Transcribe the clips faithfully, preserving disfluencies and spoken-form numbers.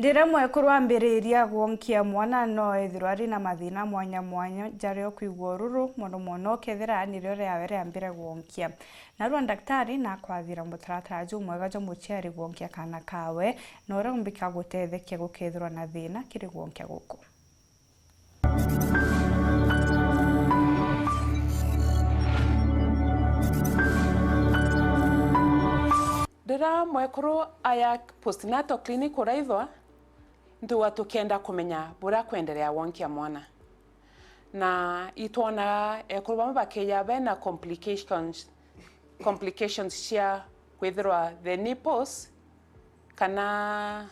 Riria mwekuru ambiriria gwonkia mwana, no ethirwa ari na mathina mwanya mwanya jaria ukwigua ururu, mono mono ukethira nirio riawe ria mbere gwonkia. Narua ndaktari nakwathira mutaratara jumwega jwa muciari gwonkia kana kawe, na uria umbika gutethekia gukethirwa na thina kiri gwonkia guku. Riria mwekuru aya postnatal clinic uraithwa, ntuga tukienda kumenya buria kwenderea wonkia mwana. Na itwonaga ekuru bamwe bakeja bena complications, complications cia kwithirwa the nipples kana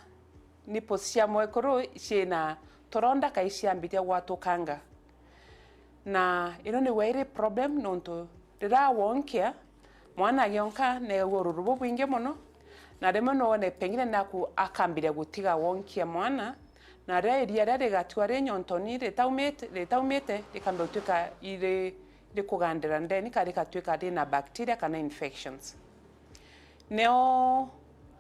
nipples cia mwekuru ciina turonda kai ciambiria gwatũkanga. Na ino nigwa iri problem, nontu riria wonkia, mwana agionka neegua ururu bubwingi mono, na rimwe no wone pengine naku akambiria gutiga wonkia mwana, na riria iria riria rigatua ri nyontoni ritaumite, ritaumite, rikamba gutuika iri, rikugandira ndeni, kana rikatuika rina bacteria kana infections. Nio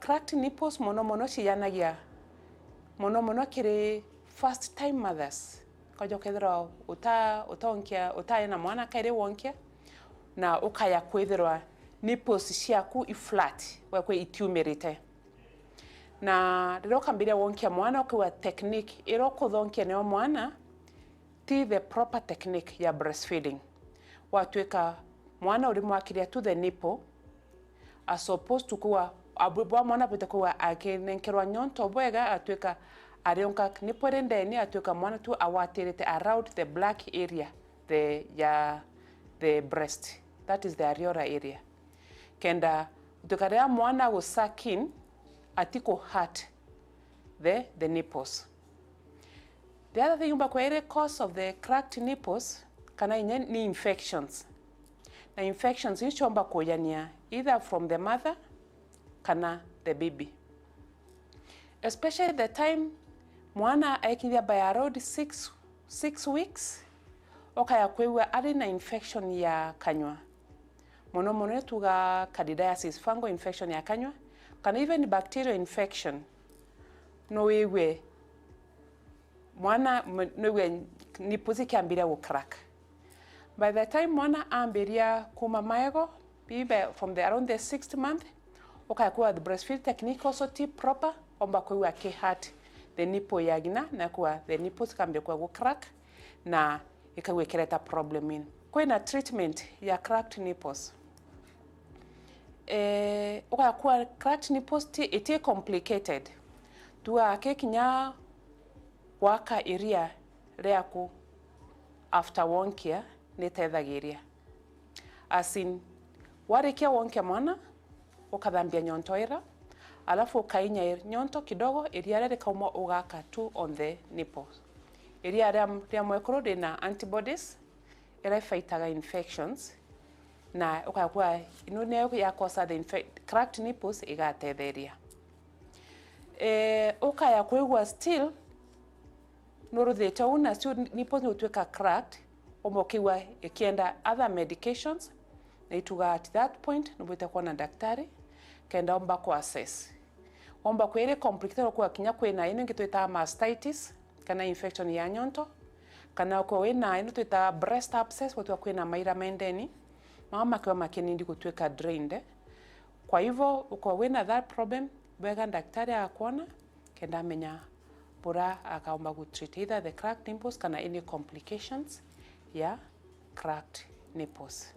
cracked nipples mono mono ciyanagia mono mono kiri first time mothers. Ukaja ukethirwa uta-, utonkia, utari na mwana kairi wonkia, na ukaya kwithirwa nipples ciaku i flat, wekwe itiumirite. Na riria ukambiria wonkia mwana, ukaigua technique iria ukuthonkia nio mwana, ti the proper technique ya breastfeeding. Watuika mwana urimwakiria tu the nipple, a supposed to kuwa, abu-, bwa mwana bwite kuwa akinenkerwa nyonto bwega, atuika arionka nipple iri ndeni, atuika mwana tu awatirite around the black area, the, ya the breast, that is the areola area. Kenda gutuika riria mwana agu suck in, atiku hurt the, the nipples. The other thing yumba kwiri cause of the cracked nipples, kana inya ni infections. Na infections iu ciomba kujania either from the mother kana the baby. Especially the time mwana aikinyia by around six, six weeks, ukaya kwigua ari na infection ya kanyua. Mono mono tuga candidiasis, fungal infection ya kanyua, kana even bacterial infection. No wigue mwana, m-, no wigue nipples ikiambiria gu crack. By the time mwana ambiria kuma maego, maybe from the, around the sixth month, ukaya kwigua the breastfeed technique also ti proper, omba kwigua aki hurt the nipple ya ngina, na kwigua the nipples ikambia kwigua gu crack, na ikagua ikireta problem in. Kwina treatment ya cracked nipples. Eh, ugakua cracked nipples ti, iti complicated. Tuga aki kinya gwaka iria riaku after wonkia nitethagiria. As in, warikia wonkia mwana, ukathambia nyonto ira, alafu ukainya ir-, nyonto kidogo, iria ria rikauma ugaka tu on the nipple. Iria ria, ria mwekuru rina antibodies, ira ifaitaga infections, na ukakua ino niyo ya cause the infe-, cracked nipples igatetheria. Eh, ukaya kwigua still nuruthite uu, nacio nipples nigutuika cracked, umba ukigua ikienda other medications, na ituga at that point nubwite kwona daktari kenda omba ku assess. Omba kwiri complicated, kwa kinya kwina ino ingi twitaga mastitis, kana infection ya nyonto, kana ukorwa wina ino twitaga breast abscess, gutwa kwina maira mendeni, mama makiwa makinindi gutuika drained. Kwa hivyo, ukorwa wina that problem, bwega daktari agakwona, kenda amenya bura akaomba gu treat either the cracked nipples kana any complications ya cracked nipples.